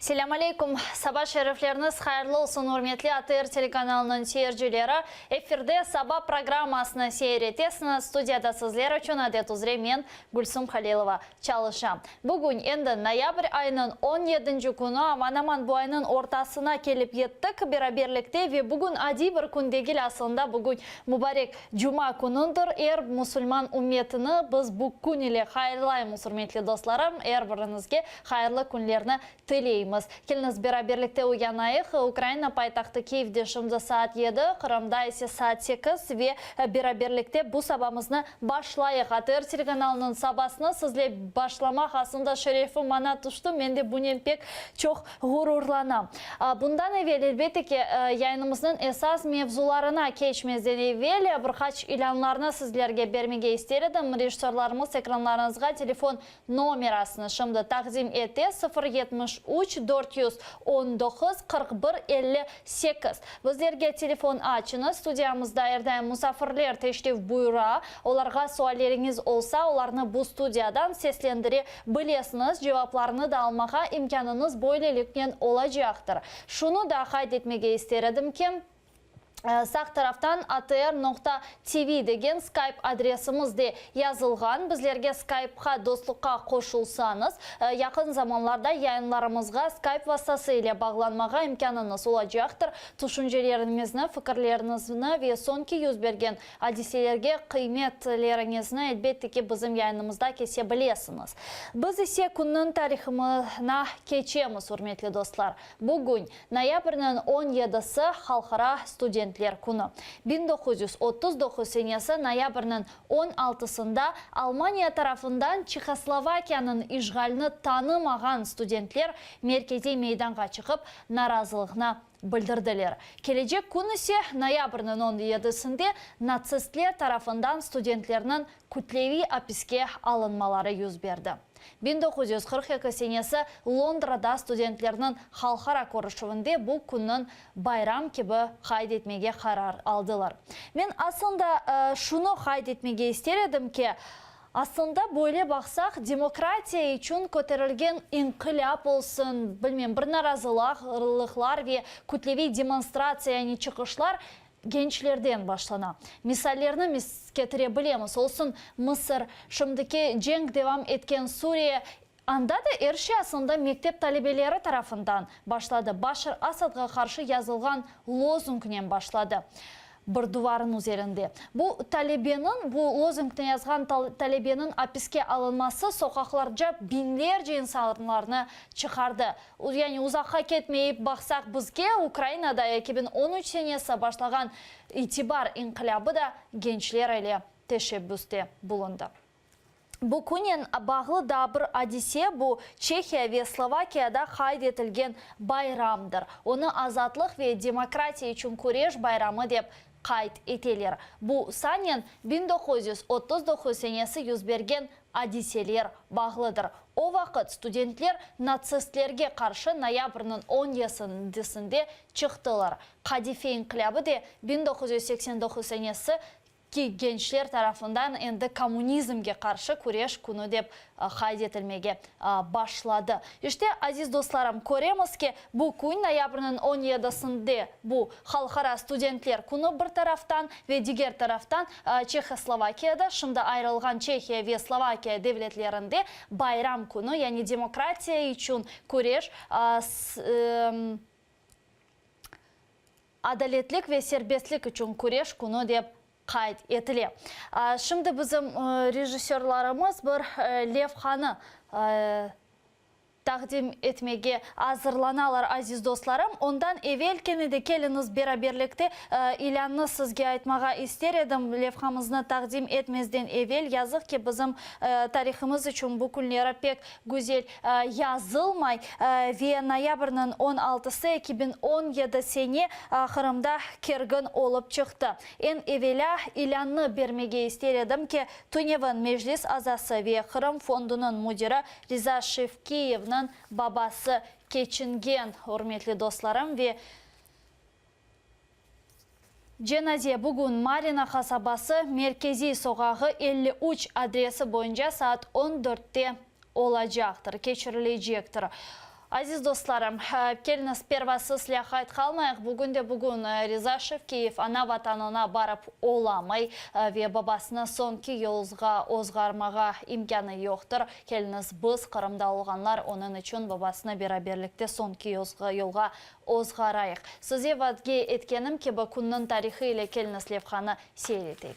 Selâm aleykum! Saba şerifleriñiz hayırlı olsun, ürmetli ATR telekanalınıñ seyircileri! Efirde Saba programmasını seyir etesiñiz. Studiyada sizler içün adet üzre men, Gülsum Halilova, çalışam. Bugün endi noyabr ayınıñ on yedinci künü, aman-aman bu aynıñ ortasına kelip yettik beraberlikte ve bugün adiy bir kün degil aslında, bugün mubarek cuma künüdir. Er musulman ümmetini biz bu kün ile hayırlaymız, ürmetli dostlarım, er biriñizge Hayırlı künlerni tileymiz. Keliñiz, beraberlikte uyanayıq. Ukraina paytahtı Kiyevde şimdi saat yedi, Qırımda ise saat sekiz ve beraberlikte bu sabamıznı başlayıq. ATR telekanalınıñ sabasını sizle başlamaq aslında şerefi maña tüşti, men de bunen pek çoq ğururlanam. Bundan evel, elbette ki, yayınımıznıñ esas mevzularına keçmezden evel bir qaç ilânlarnı sizlerge bermege ister edim. Rejissörlarımız ekranlarıñızğa telefon Nomerasını şimdi taqdim ete, 0 73 419 41 58. Bizlerge telefon açıñız, studiyamızda er daim musafirler teşrif buyura, olarğa sualleriñiz olsa, olarnı bu studiyadan seslendire bilesiñiz, cevaplarını da almağa imkânıñız böyleliknen olacaqtır. Şunı da qayd etmege ister edim ki, Sağ taraftan atr noqta tv degen Skype adresimiz de yazılğan. Bizlerge Skypeqa dostluqqa qoşulsañız, yaqın zamanlarda yayınlarımızğa Skype vastası ile bağlanmağa imkânıñız olacaqtır. Tüşünceleriñizni, fikirleriñizni ve soñki yüz bergen adiselerge qıymetleriñizni, elbette ki, bizim yayınımızda kese bilesiñiz. Biz ise künniñ tarihına keçemiz, ürmetli dostlar. Bugün, noyabrniñ on yedisi, Halqara studentler künü. 1939 senesi noyabrniñ on altısında Almaniya tarafından Çehoslovakiyanıñ işğalini tanımağan studentler merkeziy meydanğa çıqıp, narazılığını bildirdiler. Kelecek kün ise, noyabrniñ on yedisinde, natsistler tarafından studentlerniñ kütleviy apiske alınmaları yüz berdi. 1942 senesi Londrada studentlerniñ halqara körüşüvinde bu künniñ bayram kibi qayd etmege qarar aldılar. Men aslında şunı qayd etmege ister edim ki, aslında böyle baqsaq, demokratiya içün köterilgen inqilâp olsun, bilmem, bir narazılıqlar ve kütleviy demonstratsiya, yani çıqışlar gençlerden başlana. Misallerni ketire bilemiz, olsun Mısır, şimdiki cenk devam etken Suriye, anda da er şey aslında mektep talebeleri tarafından başladı, Başar Asadğa qarşı yazılğan lozungnen başladı bir duvarın üzerinde. Bu talebeniñ, bu lozungni yazğan talebeniñ apiske alınması soqaqlarca biñlerce insanlarnı çıqardı. Yani uzaqqa ketmeyip baqsaq bizge, Ukrainada 2013 senesi başlağan İtibar inqilâbı da gençler ile teşebbüste bulundı. Bu künen bağlı daa bir adise, bu Çehiya ve Slovakiyada qayd etilgen bayramdır. Onı azatlıq ve demokratiya içün küreş bayramı dep qayd eteler. Bu sanen 1939 senesi yüz bergen adiseler bağlıdır. O vaqıt studentler natsistlerge qarşı noyabrniñ on yesindisinde çıqtılar. Qadife inqilâbı de 1989 senesi ki gençler tarafından endi kommunizmge qarşı küreş künü dep qayd etilmege başladı. İşte, aziz dostlarım, köremiz ki, bu kün, noyabrniñ on yedisinde, bu Halqara studentler künü bir taraftan ve diger taraftan Çehoslovakiyada, şimdi ayrılğan Çehiya ve Slovakiya devletlerinde bayram künü, yani demokratiya içün küreş, adaletlik ve serbestlik içün küreş künü dep qayd etile. Şimdi bizim rejissörlarımız bir levhanı taqdim etmege azırlanalar, aziz dostlarım. Ondan evel kene de keliñiz beraberlikte ilânnı sizge aytmağa ister edim. Levhamıznı taqdim etmezden evel, yazıq ki, bizim tarihımız içün bu künleri pek güzel yazılmay ve noyabrniñ on altısı 2017 sene Qırımda kergin olıp çıqtı. Eñ evelâ ilânnı bermege ister edim ki, tünevin Meclis azası ve Qırım Fondunıñ müdiri Riza Şevkiyevniñ babası keçingen, ürmetli dostlarım, ve cenaze bugün Marina qasabası, Merkeziy soqağı, 53 adresi boyunca saat on dörtte olacaqtır, keçirilecektir. Aziz dostlarım, keliñiz pervasız lâqayt qalmayıq, bugün de bugün Riza Şevkiyev ana Vatanına barıp olamay ve babasını soñki yolğa ozğarmağa imkânı yoqtır. Keliñiz, biz, Qırımda olğanlar, onıñ içün babasını beraberlikte soñki yolğa ozğarayıq. Size vade etkenim kibi, künniñ tarihı ile keliñiz levhanı seyir eteyik.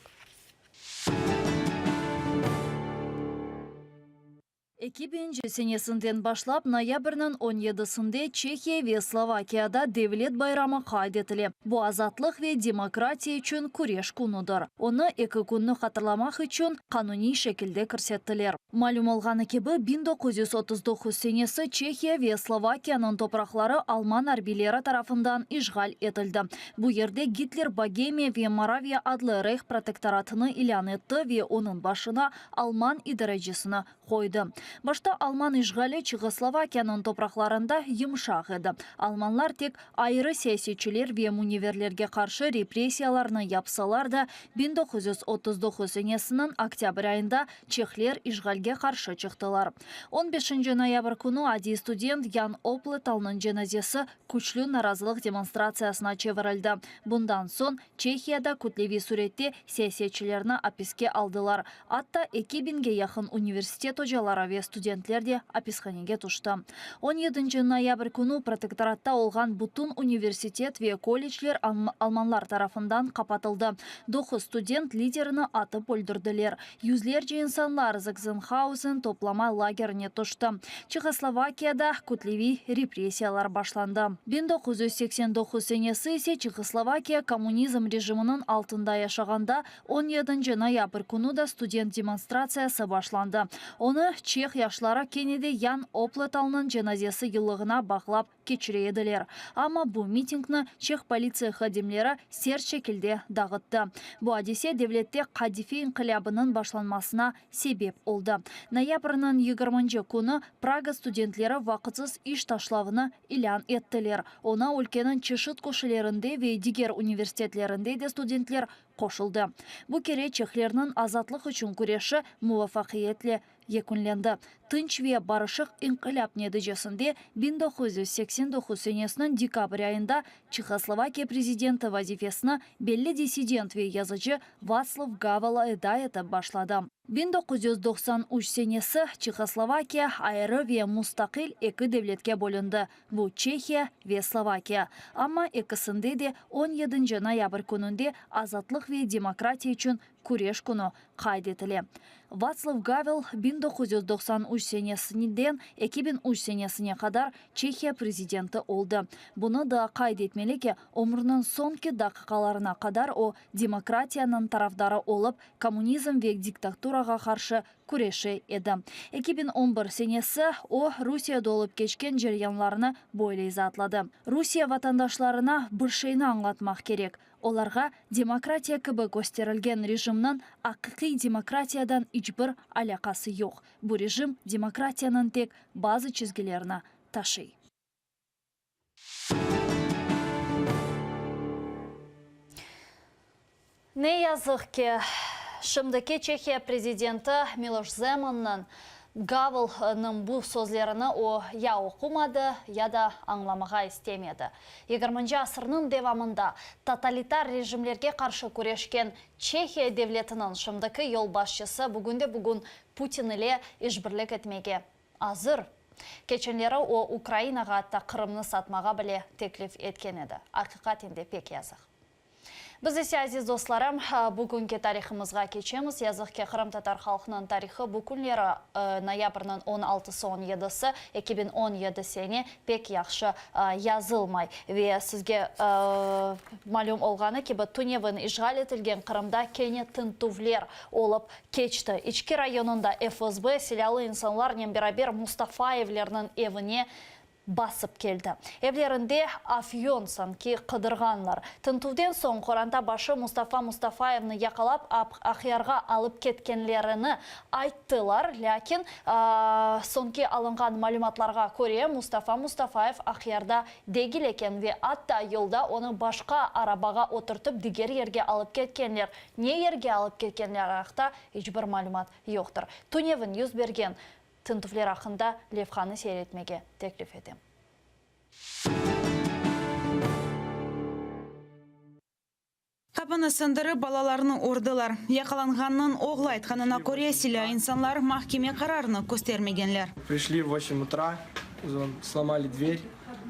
Eki biñinci senesinden başlap noyabrniñ on yedisinde Çehiya ve Slovakiyada devlet bayramı qayd etile. Bu azatlıq ve demokratiya içün küreş künüdir. Onı eki künni hatırlamaq içün qanuniy şekilde kirsettiler. Malüm olğanı kibi, 1939 senesi Çehiya ve Slovakiyanıñ topraqları alman arbiyleri tarafından işğal etildi. Bu yerde Gitler Bogemiya ve Moraviya adlı reyh protektoratını ilân etti ve onıñ başına alman idarecisini qoydı. Başta alman işğali Çehoslovakiyanıñ topraqlarında yımşaq edi. Almanlar tek ayrı siyasetçiler ve müneverlerge qarşı repressiyalarnı yapsalar da, 1939 senesiniñ oktâbr ayında çehler işğalge qarşı çıqtılar. On beşinci noyabr künü adiy student Yan Opletalnıñ cenazesi küçlü narazılıq demonstratsiyasına çevirildi. Bundan soñ Çehiyada kütleviy sürette siyasetçilerni apiske aldılar, atta eki biñge yaqın universitet ocaları ve studentler de apishanege tüşti. On yedinci noyabr künü protektoratta olğan bütün universitet ve kollecler almanlar tarafından qapatıldı, doquz student liderini atıp öldürdiler, yüzlerce insanlar Zaksenhauzen toplama lagerine tüşti. Çehoslovakiyada kütleviy repressiyalar başlandı. 1989 senesi ise Çehoslovakiya kommunizm rejiminiñ altında yaşağanda on yedinci noyabr künü da student demonstratsiyası başlandı. Onı çeh yaşları kene de Yan Opletalnıñ cenazesi yıllığına bağlap keçire ediler. Amma bu mitingni çeh politsiya hadimleri sert şekilde dağıttı. Bu adise devlette qadife inqilâbınıñ başlanmasına sebep oldı. Noyabrniñ yigirminci künü Praga studentleri vaqıtsız iş taşlavını ilân ettiler. Oña ülkeniñ çeşit köşelerinde ve diger universitetlerinde de studentler qoşuldı. Bu kere çehlerniñ azatlıq içün küreşi muvafaqiyetle yekünlendi. Tınç ve barışıq inqilâp neticesinde 1989 senesiniñ dekabr ayında Çehoslovakiya prezidenti vazifesini belli dissident ve yazıcı Vatslav Gavel eda etip başladı. 1993 senesi Çehoslovakiya ayrı ve mustaqil eki devletke bölündi, bu Çehiya ve Slovakiya. Amma ekisinde de on yedinci noyabr kününde azatlıq ve demokratiya içün küreş künü qayd etile. Vatslav Gavel 1993 senesinden 2003 senesine qadar Çehiya prezidenti oldı. Bunı da qayd etmeli ki, ömrüniñ soñki daqiqalarına qadar o, demokratiyanıñ tarafdarı olıp, kommunizm ve diktaturağa qarşı küreşe edi. 2011 senesi o, Rusiyede olıp keçken ceryanlarnı böyle izaatladı, Rusiye vatandaşlarına bir şeyni añlatmaq kerek, Olarğa demokratiya kibi kösterilgen rejimniñ aqiqiy demokratiyadan iç bir alâqası yoq. Bu rejim demokratiyanıñ tek bazı çizgilerini taşıy. Ne yazıq ki, şimdiki Çehiya prezidenti Miloş Zemannıñ Gavelnıñ bu sözlerini o ya oqumadı, ya da añlamağa istemedi. Yigirminci asırnıñ devamında totalitar rejimlerge qarşı küreşken Çehiya devletiniñ şimdiki yolbaşçısı bugünde-bugün Putin ile işbirlik etmege azır. Keçenleri o Ukrainağa atta Qırımnı satmağa bile teklif etken edi. Aqiqaten de pek yazıq. Biz ise, aziz dostlarım, bugünki tarihımızğa keçemiz. Yazıq ki, qırımtatar halqınıñ tarihı bu künleri, noyabrniñ on altısı, on yedisi, 2017 sene, pek yahşı yazılmay. Ve sizge malüm olğanı kibi, tünevin işğal etilgen Qırımda kene tintüvler olıp keçti. İçki rayonında FSB silâlı insanlarnen beraber Mustafayevlerniñ evine basıp keldi. Evlerinde afyon sanki qıdırğanlar. Tintüvden soñ qoranta başı Mustafa Mustafayevni yaqalap Aqyarğa alıp ketkenlerini ayttılar, lâkin soñki alınğan malümatlarğa köre, Mustafa Mustafayev Aqyarda degil eken ve atta yolda onı başqa arabağa oturtıp diger yerge alıp ketkenler. Ne yerge alıp ketkenleri aqta iç bir malümat yoqtır. Tünevin yüz bergen Tintüvler aqqında levhanı seyir etmege teklif etem. Qapını sındırıp, balalarnı urdılar. Yaqalanğannıñ oğlu aytqanına köre, silâ insanlar mahkeme qararını köstermegenler. Prişli в восемь утра, slomali dver,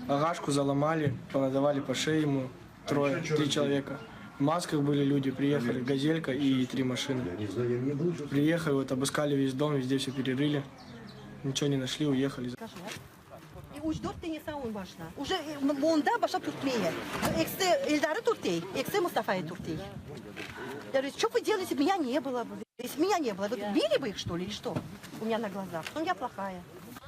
ağaşku zalomali, ponadavali po şeye ему, troye, tri çeloveka. V maskah bıli люди, priyehali, gazelka i tri maşını. Priyehali, vot, obıskali ves dom, vezde vse pererıli, niçego ne našli, uyehali. Üç-dört tane saun başına. Uje onda başlap türtmeye. Ekisi Eldarı türtey, ekisi Mustafayı türtey. Я говорю, что вы делаете, меня не было бы. Если меня не было, вы били бы их, что ли, или что? У меня на глазах. Что я плохая.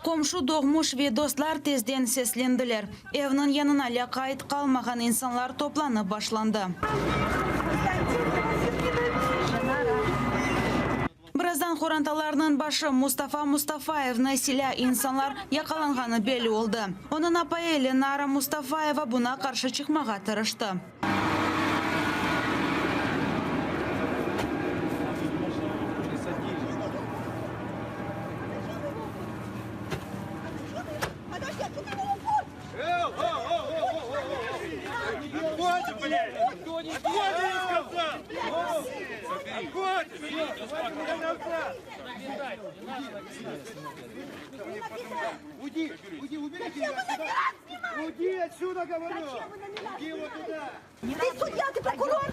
Qomşu, doğmuş ve dostlar tezden seslendiler. Evniñ yanına lâqayt qalmağan insanlar toplanıp başlandı. Birazdan qorantalarnıñ başı Mustafa Mustafayevni silâ insanlar yaqalanğanı belli oldı. Onıñ apayı Lenara Mustafayeva buña qarşı çıqmağa tırıştı. Ты судья, ты прокурор!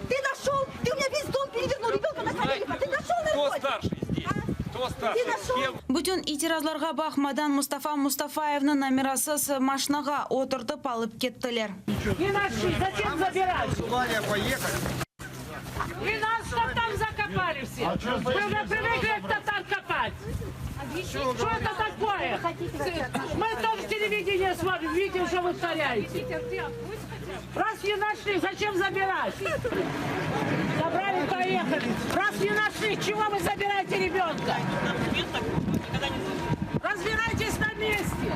Ты нашел! Ты у меня весь дом перевернул, ребенка на колени! Ты нашел Кто наркотик? старший здесь? Кто старший? Ты нашел? С кем Bütün itirazlarğa baqmadan Mustafa Mustafayevni nomerasız maşnağa oturtıp alıp kettiler. Не нашли, зачем забирать? И нас чтоб там закопали все. Мы уже привыкли татар копать. Что это такое? Мы тоже телевидение смотрим, видим, что вы творяете. Раз не нашли, зачем забирать? Забрали, поехали. Раз не нашли, чего вы забираете ребенка? Разбирайтесь на месте.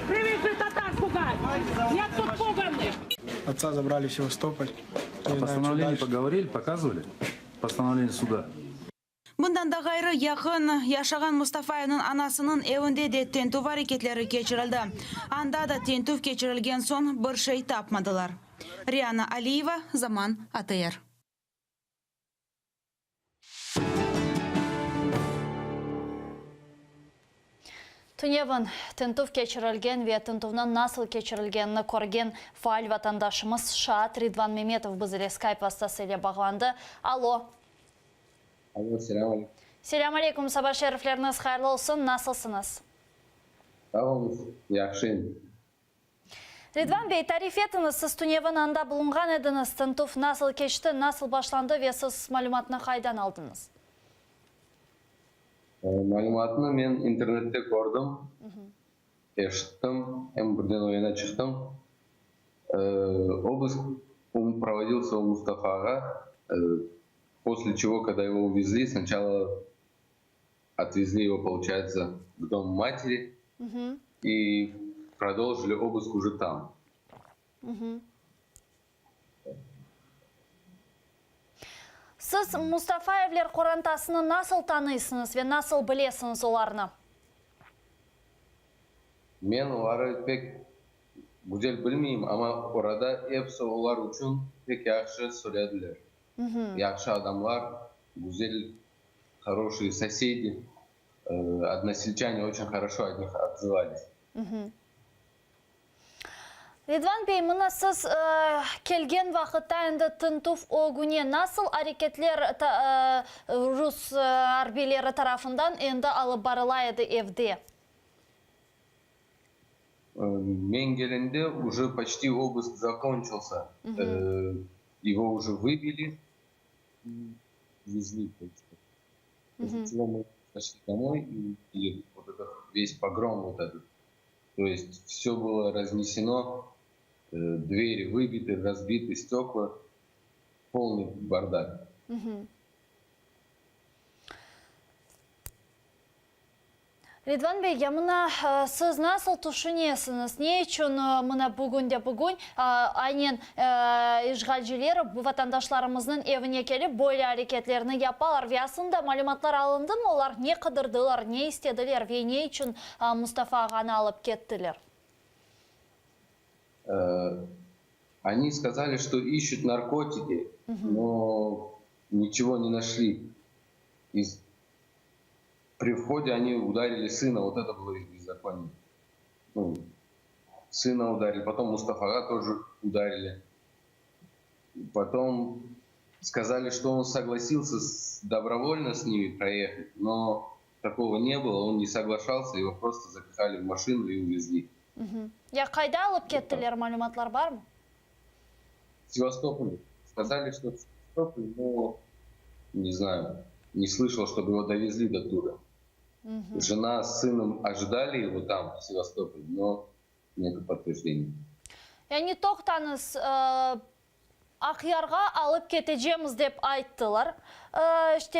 Привыкли татар пугать. Нет тут пуганных. Отца забрали в Севастополь. О Не знаю, что постановлении дальше. поговорили, показывали? Постановление суда. Bundan da ğayrı, yaqın yaşağan Mustafayevniñ anasınıñ evinde de tintüv areketleri keçirildi. Anda da tintüv keçirilgen soñ bir şey tapmadılar. Riana Aliyeva, Zaman, ATR. Tünevin tintüv keçirilgen ve tintüvniñ nasıl keçirilgenini körgen faal vatandaşımız, şaat Ridvan Memetov biz ile Skype vastası ile bağlandı. Alo. Alo, selâm aleyküm. Selâm aleyküm, saba şerifleriñiz hayırlı olsun, nasılsıñız? Sağ oluñız, yahşıyım. Ridvan bey, tarif etiñiz, siz tünevin anda bulunğan ediñiz, tintüv nasıl keçti, nasıl başlandı ve siz malümatnı qaydan aldıñız? Malümatnı men internette kördim, eşittim, em birden o yana çıqtım. Obыск проводился у Mustafa ağa, после чего, когда его увезли, сначала отвезли его, получается, к дому матери и продолжили обыск уже там. Siz Mustafayevler qorantasını nasıl tanıysıñız ve nasıl bilesiñiz olarnı? Men oları pek güzel bilmeyim, amma orada episi olar içün pek yahşı söylediler. Yahşı adamlar, güzel, хорошие соседи. Односельчане очень хорошо о них отзывались. Ridvan bey, mına siz kelgen vaqıtta endi tintüv ögüne nasıl areketler rus arbiyleri tarafından endi alıp barıla edi evde? Men kelgende уже почти обыск закончился. Его уже выбили и везли. После чего мы пошли домой и увидели вот этот весь погром вот этот. То есть все было разнесено, двери выбиты, разбиты стекла, полный бардак. Ridvan bey, ya mına siz nasıl tüşünesiñiz, ne içün mına bugün de bugün aynen işğalciler vatandaşlarımıznıñ evine kelip böyle areketlerni yapalar ve aslında malümatlar alındımı, olar ne qıdırdılar, ne istediler ve ne içün Mustafa ağanı alıp kettiler? Oni skazali, çto işçut narkotiki, no niçego ne našli. Iz При входе они ударили сына, вот это было их беззаконие. Ну, сына ударили, потом Мустафага тоже ударили. Потом сказали, что он согласился с, добровольно с ними проехать, но такого не было, он не соглашался, его просто запихали в машину и увезли. Угу. Ya qayda alıp kettiler, malümatlar barmı? В Севастополе. Сказали, что в Севастополе, но не знаю, не слышал, чтобы его довезли до туда. Угу. Жена с сыном ожидали его там, в Севастополе, но нет подтверждений. Yani toqtañız, Aqyarğa alıp ketecemiz dep ayttılar, işte,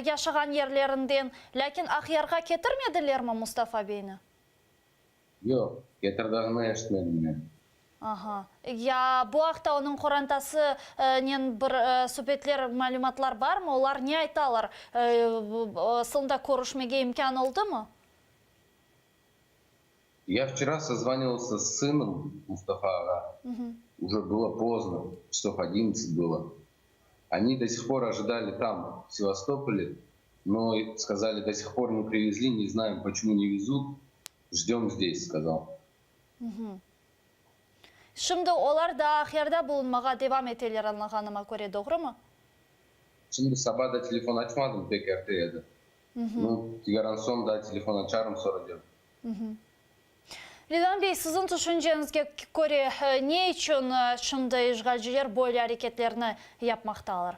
yaşağan yerlerinden, lâkin Aqyarğa ketirmedilermi Mustafa beyni? Yoq, ketirdiğini eşitmedim men. Aha. Ya bu aqta onıñ qorantasınen bir subetler, malümatlar barmı? Olar ne aytalar? Soñda körüşmege imkân oldımı? Ya vçera soзванивался с сыном Mustafa ağa, уже было поздно, часов одиннадцать было. Они до сих пор ожидали там, в Севастополе, но сказали, до сих пор не привезли, не знаем, почему не везут, ждем здесь, сказал. Şimdi olar daa Aqyarda bulunmağa devam eteler, añlağanıma köre, doğrumı? Şimdi saba da telefon açmadım, pek erte edi. Nu, yarın soñ da telefon açarım, soracağım. Ridvan bey, siziñ tüşünceñizge köre, ne içün şimdi işğalciler böyle areketlerni yapmaqtalar?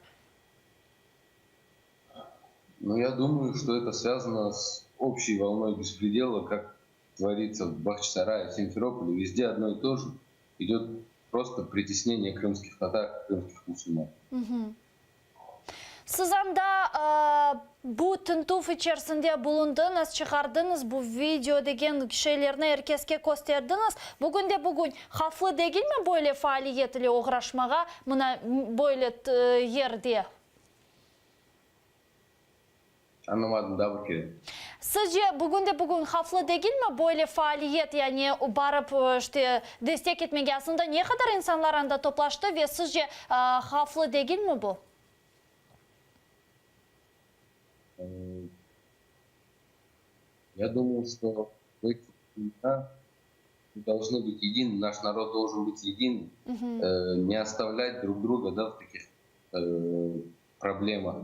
Ну, я думаю, что это связано с общей волной беспредела, как творится в Бахчисарае, в Симферополе, везде одно и то же. Идет просто притеснение крымских татар, крымских мусульман. Siz anda bu tintüv içerisinde bulundıñız, çıqardıñız bu video degen şeylerni er keske kösterdiñiz. Bugün de bugün havflı degilmi böyle faaliyet ile oğraşmağa mına böyle yerde? Añlamadım, daa bir kere. Sizce, bugün de bugün havflı degilmi böyle faaliyet, yani barıp, işte, destek etmege? Aslında ne qadar insanlar anda toplaştı ve sizce, havflı degilmi bu? Ya думаю, что в эти времена мы должны быть едины, наш народ должен быть един, не оставлять друг друга, да, в таких проблемах.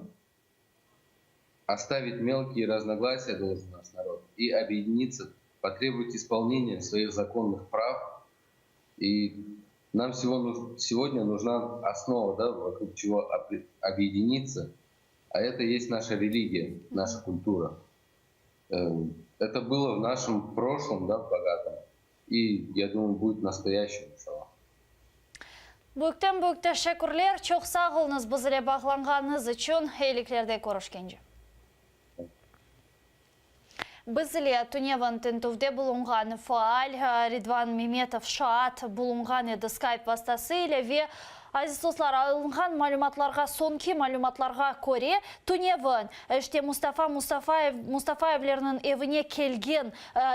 Оставить мелкие разногласия должен наш народ и объединиться, потребовать исполнения своих законных прав. И нам всего, сегодня нужна основа, да, вокруг чего объединиться, а это есть наша религия, наша культура. Это было в нашем прошлом, да, богатом, и, я думаю, будет в настоящем, иншаллах. Büyükten büyük teşekkürler, çoq sağ oluñız biz ile bağlanğanıñız içün, eyiliklerde körüşkence. Biz ile tünevin tintüvde bulunğan faal Ridvan Memetov şaat bulunğan edi Skype vastası ile ve, aziz dostlar, alınğan malümatlarğa, soñki malümatlarğa köre, tünevin, işte, Mustafa Mustafayev, Mustafayevlerniñ evine kelgen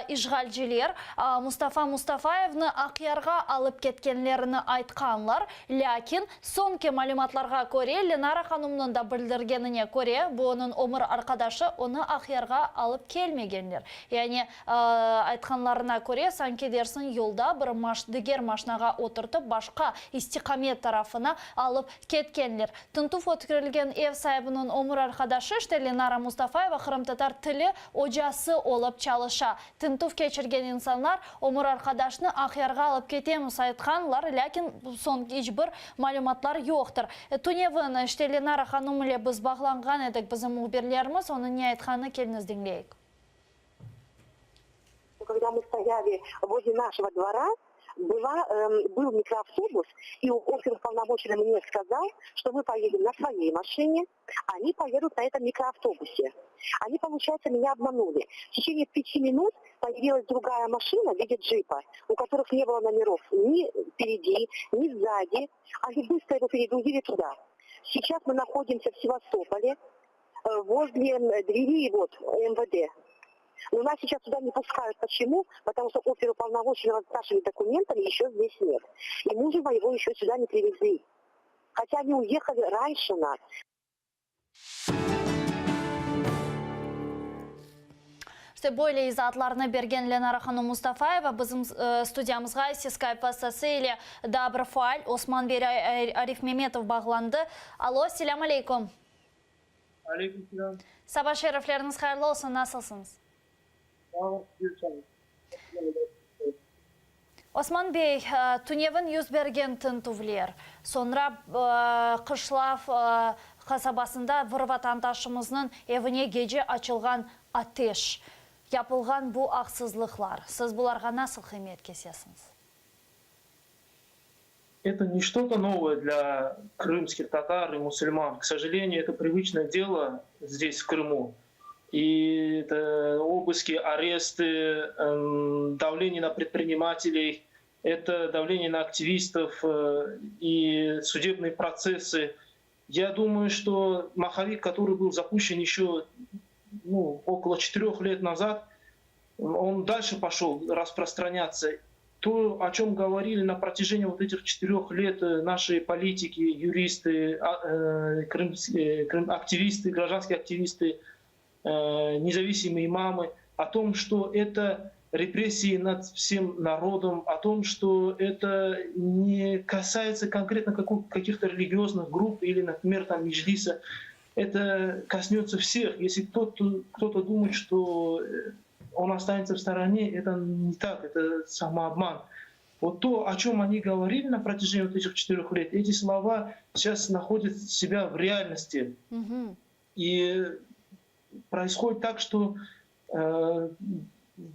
işğalciler Mustafa Mustafayevni Aqyarğa alıp ketkenlerini aytqanlar, lâkin, Soñki malümatlarğa köre, Lenara hanımnıñ da bildirgenine köre, bu onıñ ömür arqadaşı, onı Aqyarğa alıp kelmegenler. Yani, aytqanlarına köre, sanki dersiñ yolda bir diger maşnağa oturtıp, başqa istiqamet tarafına alıp ketkenler. Tintüv ötkerilgen ev saibiniñ ömür arqadaşı, işte Lenara Mustafayeva qırımtatar tili ocası olıp çalışa. Tintüv keçirgen insanlar ömür arqadaşnı Aqyarğa alıp ketemiz aytqanlar, lâkin soñ iç bir malümatlar yoqtır. Tünevin, işte, Lenara hanım ile biz bağlanğan edik, bizim mühbirlerimiz onıñ ne aytqanını keliñiz diñleyik. Когда мы стояли возле нашего двора. Была, эм, был микроавтобус, и оперуполномоченный мне сказал, что мы поедем на своей машине, они поедут на этом микроавтобусе. Они, получается, меня обманули. В течение пяти минут появилась другая машина в виде джипа, у которых не было номеров ни впереди, ни сзади. Они быстро его перегрузили туда. Сейчас мы находимся в Севастополе, э, возле двери вот, МВД. Но нас сейчас туда не пускают. Почему? Потому что оперуполномоченного с нашими документами еще здесь нет. И мужа моего еще сюда не привезли. Хотя они уехали раньше нас. İşte böyle izaatlarnı bergen Lenara hanım Mustafayeva bizim studiyamızğa ise Skype vastası ile daa bir faal Osman Bey Arifmemetov bağlandı. Alo, selâm aleyküm. Aleyküm selâm. Saba şerifleriñiz hayırlı olsun, nasılsıñız? Sağ olun, sizler Osman bey, tünevin yüz bergen tintüvler, soñra Qışlav qasabasında bir vatandaşımıznıñ evine gece açılğan ateş, yapılğan bu aqsızlıqlar, siz bularğa nasıl qıymet kesesiñiz? Это не что-то новое для крымских татар и мусульман. К сожалению, это привычное дело здесь, в Крыму. И это обыски, аресты, эм, давление на предпринимателей, это давление на активистов э, и судебные процессы. Я думаю, что маховик, который был запущен еще ну, около четырех лет назад, он дальше пошел распространяться. То, о чем говорили на протяжении вот этих четырех лет э, наши политики, юристы, а, э, крым, активисты, гражданские активисты, независимые имамы, о том, что это репрессии над всем народом, о том, что это не касается конкретно каких-то религиозных групп или, например, там Меджлиса, это коснется всех. Если кто-то кто думает, что он останется в стороне, это не так, это самообман. Вот то, о чем они говорили на протяжении вот этих четырех лет, эти слова сейчас находят себя в реальности. Угу. И происходит так, что э,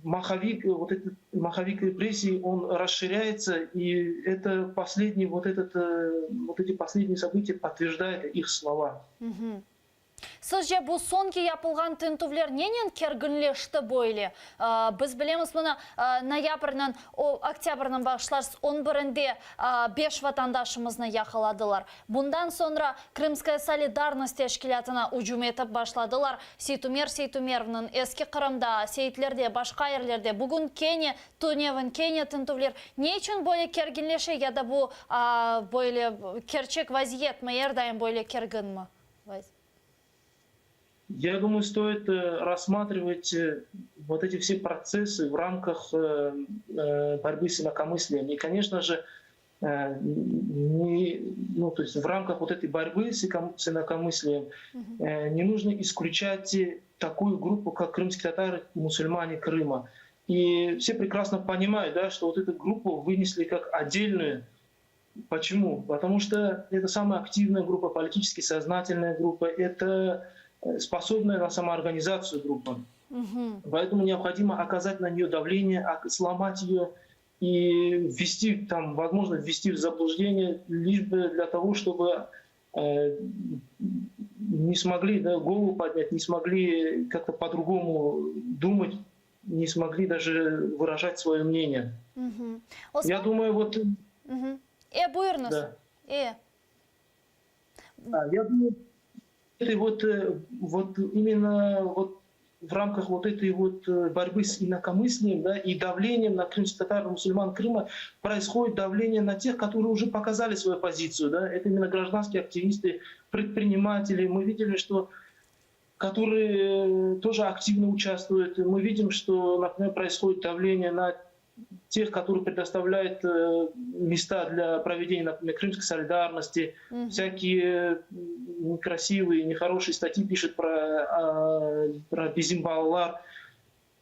маховик, вот этот маховик репрессий, он расширяется, и это последний, вот, этот, э, вот эти последние события подтверждают их слова. Угу. Sizce bu soñki yapılğan tintüvler nenen kerginleşti böyle? Biz bilemiz mına noyabrniñ, oktâbrniñ bağışlarsız, on birinde beş vatandaşımıznı yaqaladılar. Bundan soñra Krımskaya solidarnost teşkilâtına ücüm etip başladılar. Seytumer Seytumerovnıñ Eski Qırımda, Seyitlerde, başqa yerlerde bugün kene tünevin kene tintüvler. Ne içün böyle kerginleşe ya da bu böyle kerçek vaziyetmi, er daim böyle kerginmi? Я думаю, стоит э, рассматривать э, вот эти все процессы в рамках э, борьбы с инакомыслием. И, конечно же, не, ну, то есть в рамках вот этой борьбы с инакомыслием угу. не нужно исключать такую группу, как крымские татары, мусульмане Крыма. И все прекрасно понимают, да, что вот эту группу вынесли как отдельную. Почему? Потому что это самая активная группа, политически сознательная группа, это э, способная на самоорганизацию группа. Угу. Поэтому необходимо оказать на нее давление, сломать ее и ввести, там, возможно, ввести в заблуждение, лишь бы для того, чтобы э, не смогли да, голову поднять, не смогли как-то по-другому думать, не смогли даже выражать свое мнение. Угу. Я думаю, вот... Угу. E, buyurıñız. Да. E. Да, я думаю, это вот, э, вот именно вот в рамках вот этой вот э, борьбы с инакомыслием да, и давлением на крымских татар, мусульман Крыма происходит давление на тех, которые уже показали свою позицию. Да? Это именно гражданские активисты, предприниматели. Мы видели, что которые э, тоже активно участвуют. Мы видим, что, например, происходит давление на тех, которые предоставляют э, места для проведения, например, крымской солидарности, Мгм. всякие некрасивые, нехорошие статьи пишут про, а, про bizim balalar.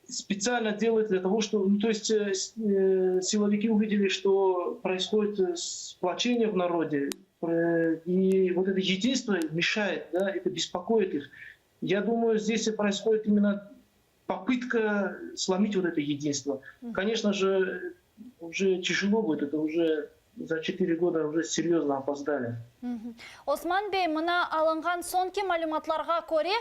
Специально делают для того, что, ну, то есть э, э, силовики увидели, что происходит э, сплочение в народе, и вот это единство мешает, да, это беспокоит их. Я думаю, здесь и происходит именно попытка сломить вот это единство. Конечно же, Уже тяжело будет, это уже за четыре года уже серьезно опоздали. Osman bey, mına alınğan soñki malümatlarğa köre,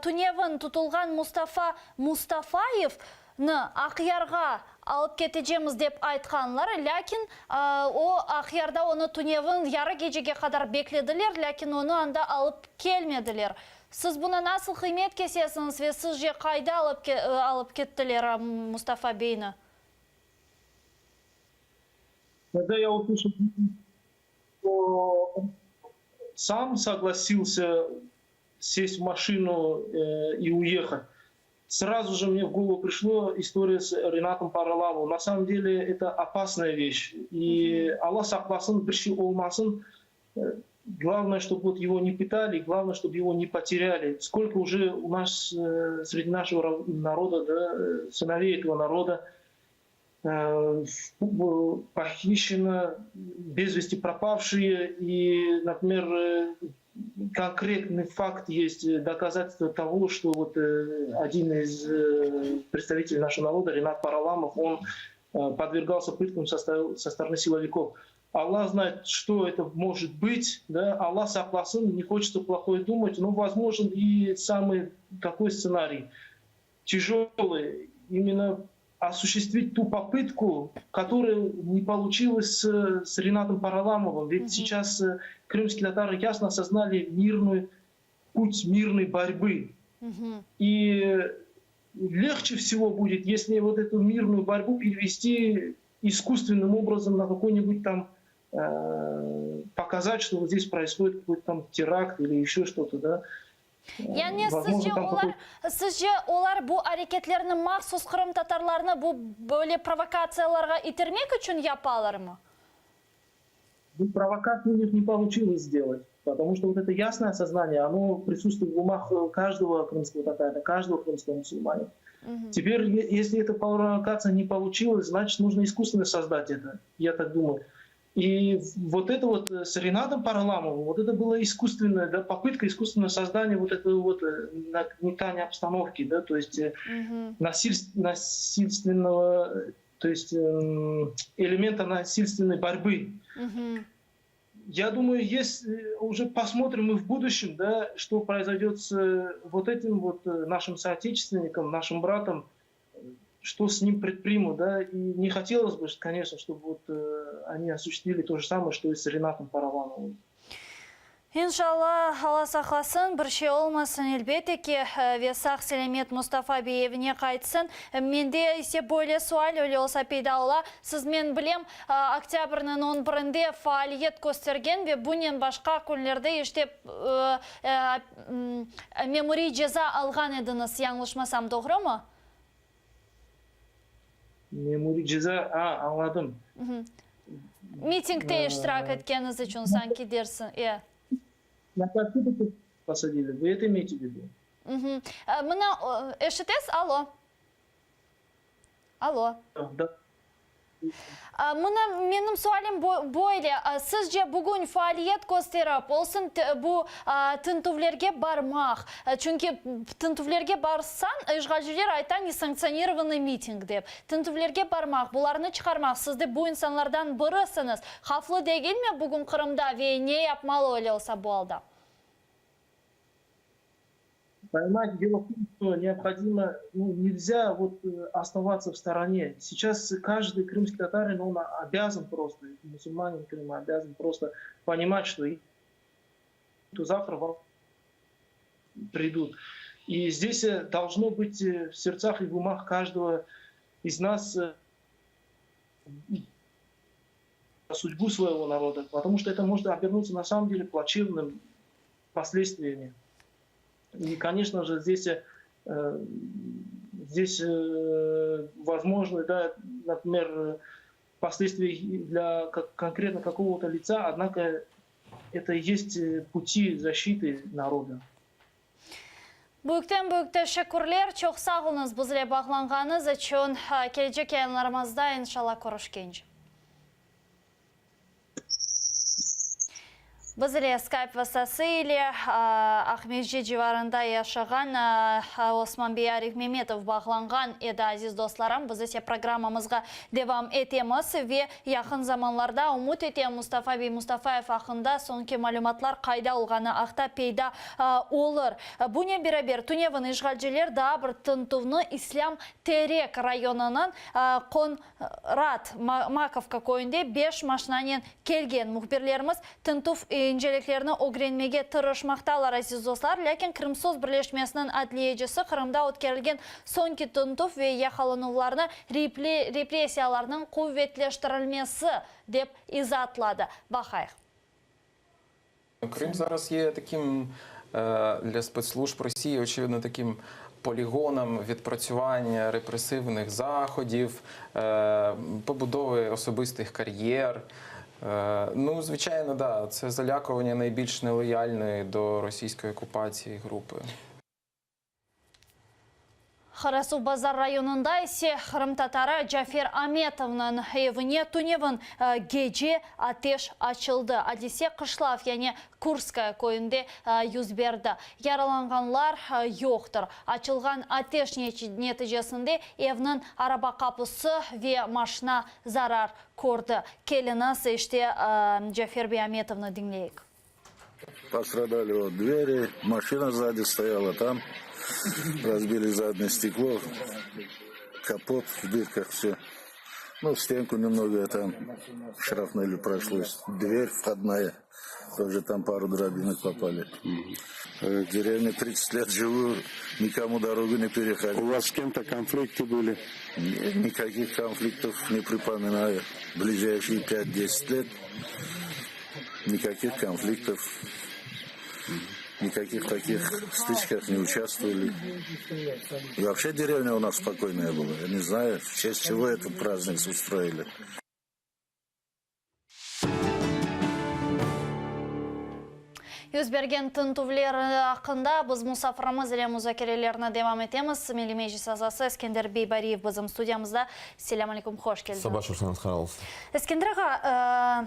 tünevin tutulğan Mustafa Mustafayevni Aqyarğa alıp ketecemiz dep aytqanlar, lâkin o, Aqyarda onı tünevin yarı gecege qadar beklediler, lâkin onı anda alıp kelmediler. Siz buna nasıl qıymet kesesiñiz ve sizce qayda alıp kettiler Mustafa beyni? Когда я услышал, что он сам согласился сесть в машину э, и уехать, сразу же мне в голову пришло история с Ренатом Параламовым. На самом деле это опасная вещь. И Alla saqlasın, bir şey olmasın. Э, главное, чтобы вот его не пытали, главное, чтобы его не потеряли. Сколько уже у нас э, среди нашего народа, да, сыновей этого народа, Э, похищено, без вести пропавшие. И, например, э, конкретный факт есть доказательство того, что вот э, один из представителей нашего народа, Ренат Параламов, он подвергался пыткам со стороны силовиков. Алла знает, что это может быть, да? Alla saqlasın, не хочется плохое думать, но возможен и самый такой сценарий тяжелый, именно осуществить ту попытку, которая не получилось с, с Ренатом Параламовым. Ведь угу. сейчас э, крымские татары ясно осознали мирную, путь мирной борьбы. Угу. И легче всего будет, если вот эту мирную борьбу перевести искусственным образом на какой-нибудь там э, показать, что вот здесь происходит какой-то там теракт или еще что-то, да. Yani sizce olar, sizce olar bu areketlerni mahsus qırımtatarlarnı bu böyle provokatsiyalarğa itirmek içün yapalarmı? Bu провокацию у них не получилось сделать, потому что вот это ясное осознание, оно присутствует в умах э, каждого крымского татарина, каждого крымского мусульманина. Угу. Теперь, если эта провокация не получилась, значит, нужно искусственно создать это, я так думаю. И вот это вот э, с Ренатом Параламовым, вот это была искусственная да, попытка искусственного создания вот этого вот э, нагнетания обстановки, да, то есть угу. насиль, насильственного, то есть эм, элемента насильственной борьбы. Угу. Я думаю, если уже посмотрим мы в будущем, да, что произойдет с вот этим вот нашим соотечественником, нашим братом, что с ним предпримут, да, и не хотелось бы, конечно, чтобы вот э, они осуществили то же самое, что и с Ренатом Параламовым. İnşalla, Alla saqlasın, bir şey olmasın, elbette ki, ve sağ-selâmet Mustafa bey evine qaytsın. Mende ise böyle sual öyle olsa peyda ola, siz, men bilem, oktâbrniñ on birinde faaliyet köstergen ve bunen başqa künlerde işte memuriy ceza alğan ediñiz, yañlışmasam, doğrumı? Memuriy ceza, a, añladım. Mitingde iştirak etkeniz içün sanki dersiñ, e. Na kvartiru posadili, vı eto imeyte v vidu? Mına, eşitesiz? Alo. Alo. Da. Mına, menim sualim böyle, sizce bugün faaliyet kösterip, olsun bu tintüvlerge barmaq, çünki tintüvlerge barsañ, işğalciler ayta nesanksionirovannıy miting dep, tintüvlerge barmaq, bularnı çıqarmaq, siz de bu insanlardan birisiñiz, havflı degilmi bugün Qırımda ve ne yapmalı öyle olsa bu alda? Понимаете, дело в том, что необходимо, ну, нельзя вот э, оставаться в стороне. Сейчас каждый крымский татарин, он обязан просто, мусульманин Крыма обязан просто понимать, что то завтра вам придут. И здесь э, должно быть э, в сердцах и в умах каждого из нас судьбу своего народа, потому что это может обернуться на самом деле плачевным последствиями. И, конечно же, здесь, э, здесь э, возможно, да, например, последствия для конкретно какого-то лица, однако это и есть э, пути защиты народа. Büyükten büyük teşekkürler, çoq sağ oluñız bizle bağlanğanıñız içün. Kelecek yayınlarımızda inşallah körüşkence. Biz ile Skype vastası ile Aqmescit civarında yaşağan Osman bey Arifmemetov bağlanğan edi, aziz dostlarım. Biz ise programmamızğa devam etemiz ve yaqın zamanlarda, ümüt etem, Mustafa bey Mustafayev aqqında soñki malümatlar qayda olğanı aqta peyda olur. Bunen beraber, tünevin işğalciler daa bir tıntuvnı İslâm Terek rayonınıñ Qon Rat, Makovka köyünde beş maşinanen kelgen mühbirlerimiz tintüv inceliklerini ögrenmege tırışmaqtalar, aziz dostlar. Lâkin Krımsos birleşmesiniñ adliyecisi Qırımda ötkerilgen soñki tintüv ve yaqalanuvlarnı repressiyalarnıñ quvetleştirilmesi dep izaatladı. Baqayıq. Крым зараз є таким для спецслужб Росії, очевидно, таким полігоном відпрацювання репресивних заходів, побудови особистих кар'єр. Ну, звичайно, да, це залякування найбільш нелояльної до російської окупації групи. Qarasuvbazar rayonında ise qırımtatarı Cafer Ametovnıñ evine tünevin gece ateş açıldı. Adise Qışlav, yani Kurskaya köyünde yüz berdi. Yaralanğanlar yoqtır. Açılğan ateş neticesinde evniñ araba qapusı ve maşina zarar kördi. Keliñiz, işte, Cafer bey Ametovnı diñleyik. Пострадали вот двери, машина сзади стояла там, разбили заднее стекло, капот в дырках все. Ну, стенку немного там шрапнели прошлось, дверь входная, тоже там пару дробинок попали. В деревне 30 лет живу, никому дорогу не переходил. У вас с кем-то конфликты были? Нет, никаких конфликтов не припоминаю. Ближайшие 5-10 лет никаких конфликтов, никаких таких стычках не участвовали. И вообще деревня у нас спокойная была. Я не знаю, в честь чего этот праздник устроили. Yüz bergen tintüvler aqqında biz musafirimiz ile muzakerelerni devam etemiz. Milliy Meclis azası Eskender bey Bariyev bizim studiyamızda. Selâm aleyküm, hoş keldiñiz. Saba şursañız hayır olsun. Eskender ağa,